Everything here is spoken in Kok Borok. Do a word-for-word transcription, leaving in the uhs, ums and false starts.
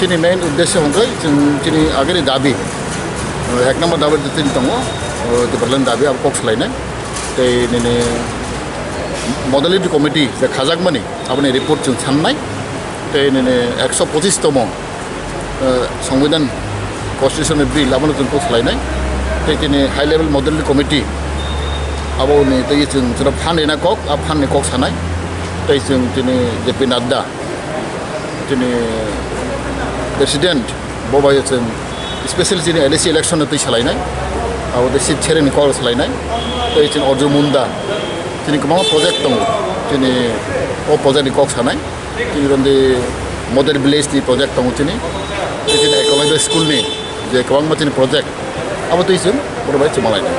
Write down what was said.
Chini main uddesho hwnkhe chwng chini agini dabi, ek number dabi tini tongo, development dabi abo kok salainai. Tei nini modality committee je khajakmani aboni report chwng sannai. Tei nini ekso pochis tomo, eh, Songbidan constitution bill abono chwng kok salainai. Tei tini high level modality committee aboni tei chwng chwra phan rina kok, a phan ni kok sanai. Tei chwng tini J P Nadda, tini president, bo bai chwng special chini L A C election no twi salainai, abo tei seat sharing ni kok salainai. Tei chini Arjun Munda, tini kwbangma project tongo, tini o project ni kok sanai. Tini rondi model village ni project tongo chini, tei chini ecological school ni je kwbangma chini project, abo twi chwng borok bai chwng malainai.